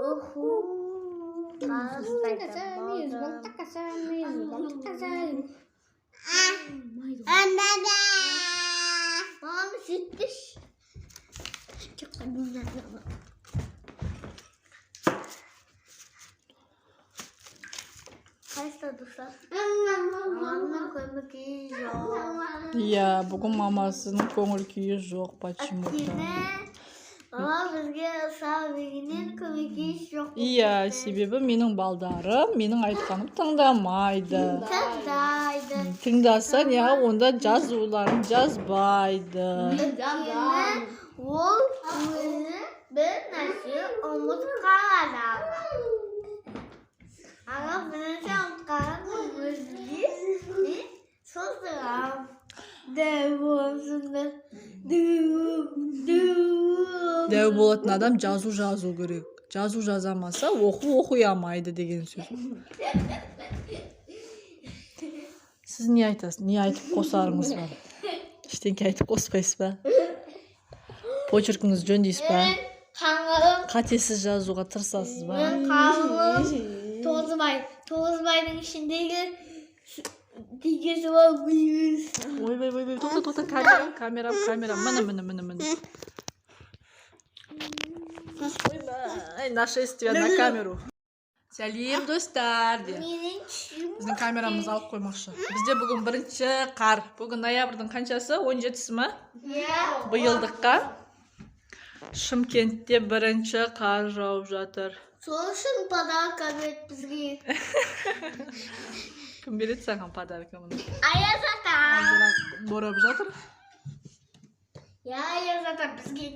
Уху. Мам, сөйтпеш. Қайсы, достар? Мамамның көңіл күйі жоқ. Иә, бүгін мамасының көңіл күйі жоқ почему то. Өйткені мама бізге сау дегеннен көңіл күйі жоқ болып Иә, кетті. себебі менің балдарым менің айтқанымды тыңдамайды. Тыңдайды. Тыңдаса, неғып онда жазуларын жазбайды? Өйткені ол өзі бір нәрсе ұмытып қалады. Аға, бір нәрсе ұмытып қалады, өзіне мен создырамын. Дәу болсын да, дәу, дәу. Дәу болатын адам жазу жазу керек. Жазу жазамаса, оқу оқи алмайды деген сөз. Сіз не айтасыз? Не айтып қосарыңыз бар? Ештеңке айтып қоспайсыз ба? Почеркіңізді жөндейсіз ба? Мен қаңғырым. Қатесіз жазуға тырысасыз ба? Мен қаңғырым Тоғызбай. Тоғызбайдың ішіндегі тегесі бар бұйыз. Ойбай, ойбай, тоқта, тоқта, камерам, камерам, камерам, міне, міне, міне, міне. Ойбай, нашествие на камеру. Сәлем, достар де. Менің күшім. Біздің камерамызды алып қоймақшы. Бізде бүгін бірінші қар. Бүгін ноябрьдің қаншасы? 17-сі ма? Иә. Биылдыққа Шымкентте бірінші қар жауып жатыр. Сол үшін подарка берді бізге. Кім береді саған подарка мұны? Аяз ата. Азырақ борап жатыр. Иә, Аяз ата бізге.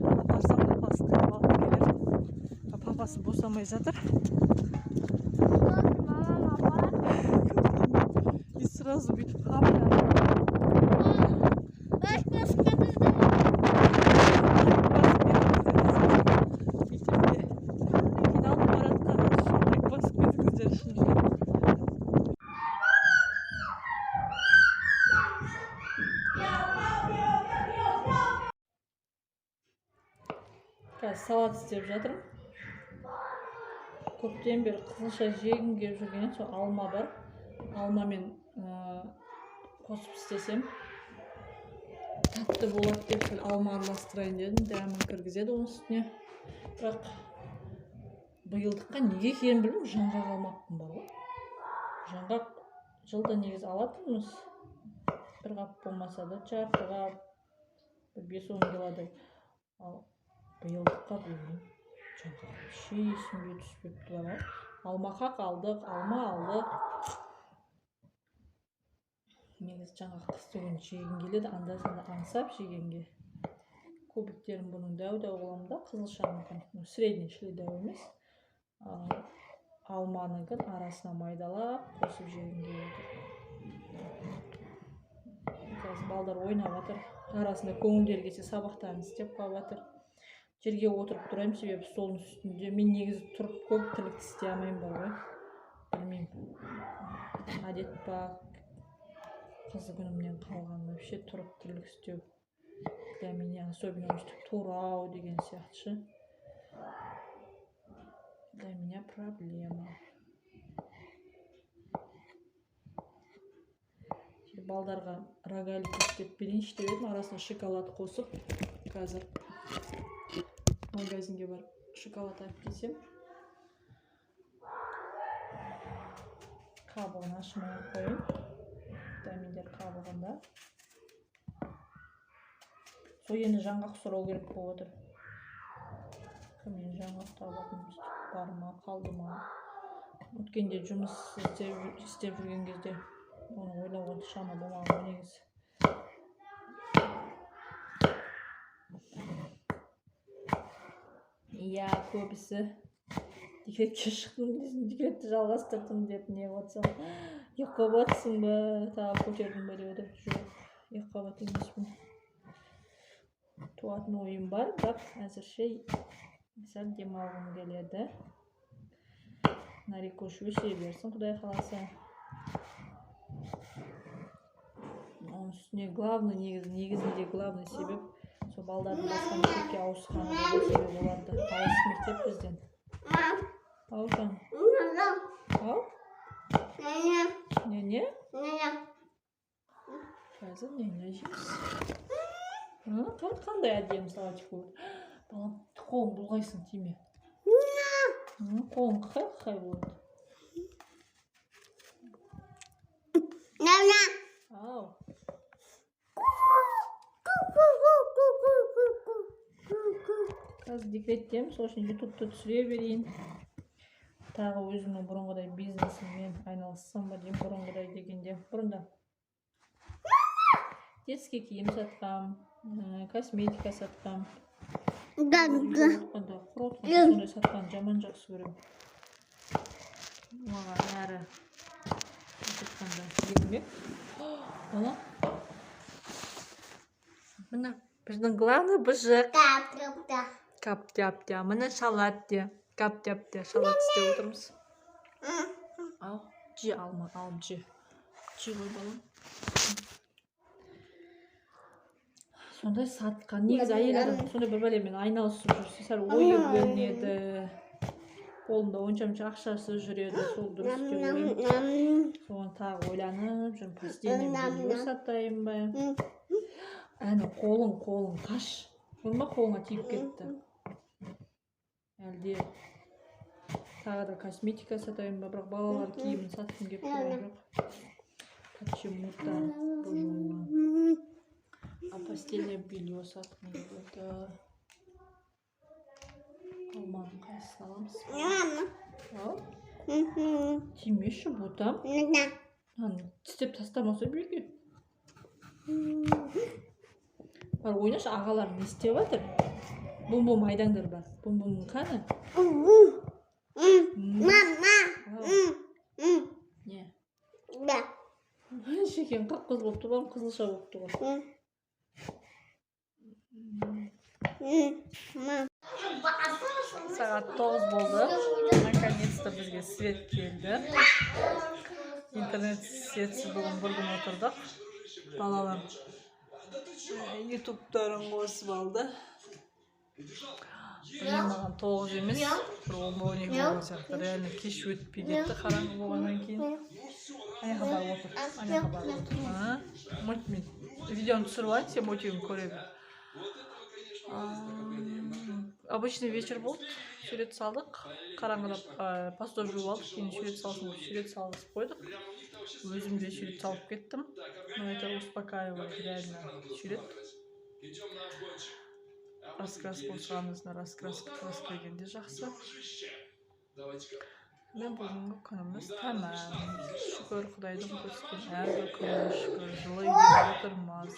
Апарсам, папасы қиып алып келер. Папасы босамай жатыр. Мамам апа. И сразу бүйтіп қап. Бas bas кетті. Мектепке қиналып бара жатқанымыз үшін лайк басып кетіңіздер шынымен. Қазір салат істеп жатырмын. Көптен бері қызылша жегім келіп жүрген еді, сол алма бар, алмамен қосып істесем, тәтті болады деп, сәл алма араластырайын дедім, дәмін кіргізеді оның үстіне. Бірақ биылдыққа неге екенін білмеймін, жаңғақ алмаппын бар ғой. Жаңғақ жылда негізі алатынбыз, бір қап болмаса да жарты қап, бір 5-10 килодай. Ал биылдыққа білмеймін, жаңғақ вообще есіме түспепті бар ғой. Алма қақ алдық, алма алдық. Негізі жаңғақ қыстыгүні жегім келеді, анда санда аңсап жегенге. Кубиктерін бұның дәу дәу қыламын да, қызылшаныкін, ну, средний шіли, дәу емес. Ал алманыкін арасына майдалап қосып жегім келіп отыр. Қазір балдар ойнап жатыр, арасында көңілдері келсе, сабақтарын істеп қалып жатыр. Жерге отырып тұрайын, себебі столдың үстінде мен негізі тұрып көп тірлікті істей алмаймын бар ғой. Білмеймін, әдет па, қыз күнімнен қалған, вообще тұрып тірлік істеу для меня, особенно өйстіп турау деген сияқты ше, для меня проблема. Сөйтіп балдарға рогалик істеп берейінші деп едім, арасына шоколад қосып. Қазір магазинге барып шоколад алып келсем. Қабығын ашмай ақ қояйын, витаминдер қабығында. Сол енді жаңғақ сұрау керек болып отыр. Кімнен жаңғақ табатын бар ма, қалды ма? Өткенде жұмыс істеп жүрген кезде оны ойлауға шама болмаған ғой негізі. Иә, көбісі декретке шықтым десін, декретті жалғастырдым деп не қылып, екіқабатсың ба, тағы көтердің ба деп отыр. Жоқ, екіқабат емеспін. Туатын ойым бар, бірақ әзірше сәл демалғым келеді. Нарикош өсе берсін, Құдай қаласа. Оның үстіне главный, негізінде главный себеп сол балдардың басқа мектепке ауысқаны болды, себебі оларды алыс мектеп бізден. Ау, жан. Ау? Не-не? Қазір не-не жейміз? Қандай әдемі салатик болды. Балам, қолың бұлғайсың, тиме. Қолың қай-қай болады. Ау. Қазір декреттемін, сол үшін ютубты түсіре берейін. Тағы өзімнің бұрынғыдай бизнесіммен айналыссам ба деймін, бұрынғыдай дегенде. Бұрында детский киім сатқам, косметика сатқам. Сондай сатқан жаман жақсы көремін. Маған әрі сатқанда ермек. Бала. Міне біздің главный быжық. Кап-тяп-тя. Міне шалат те. Кап-тяп-тя. Шалат істеп отырмыз. Ал, же алма, алып же. Же ғой балам. Сондай сатқан. Негізі әйел адам сондай бір бәлемен айналысып жүрсе, сәл ойы бөлінеді. Қолында онша-мұнша ақшасы жүреді, сол дұрыс деп ойлаймын. Соған тағы ойланып жүрмін, постельное белье сатайын ба? Әне қолың қаш. Көрдің ба, қолыңа тиіп кетті. Әлде тағы да косметика сатайын ба, бірақ балалар киімін сатқым келіп тұрған жоқ. Почему-то бұл жолы. А постельное белье сатқым келіп отыр. Алманың қайсысын аламыз? Ал? Тимеші, ботам. Мынаны тістеп тастамаса белге. Бар, ойнашы, ағалар не істеп жатыр? Бум-бум айдаңдар бар. Бум-бумның қаны? Не? Шекең қып-қызыл болып тұр, балам, қызылша болып тұр ғой. Сағат 9 болды. Наконец-то бізге свет келді. Интернет светсіз бүгін бір күн отырдық. Балалар ютубтарын қосып алды. Білмеймін, маған 9 емес, бір 10-12 болған сияқты. Реально кеш өтпей кетті қараңғы болғаннан кейін. Аяққа барып отыр. Аяққа барып отыр. Мультмен видеоны түсіріп алайын, сен мультфильм көре бер. Обычный вечер болды. Сурет салдық. Қараңғыда посуда жуып алдық. Кейін сурет салсын деп сурет салғызып қойдық. Өзім де сурет салып кеттім. Но это успокаивает реально сурет. Раскраска болсаңыз, раскраска краска дегенде жақсы. Мен бүгінгі күніміз тәмам. Шүкір, Құдайдың көрсеткен әрбір күніне шүкір. Жылы үйде отырмыз.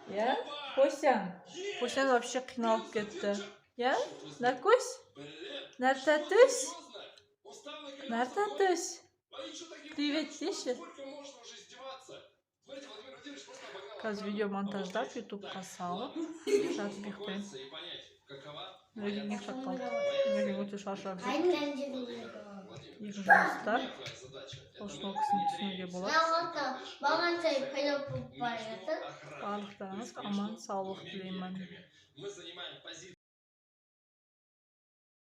Я? Костян. Костян вообще қиналып кетті. Я? Наркось? Нартатусь? Нартатусь? Привет, деші. Қазір видео монтаждап, ютубқа салып, жатып ұйықтаймын. Нұрекең ұйықтап қалды. Нұрекең өте шаршап жүр. Екі жұмыста. Сол үшін ол кісіні түсінуге болады. Барлықтарыңыз аман саулық тілеймін.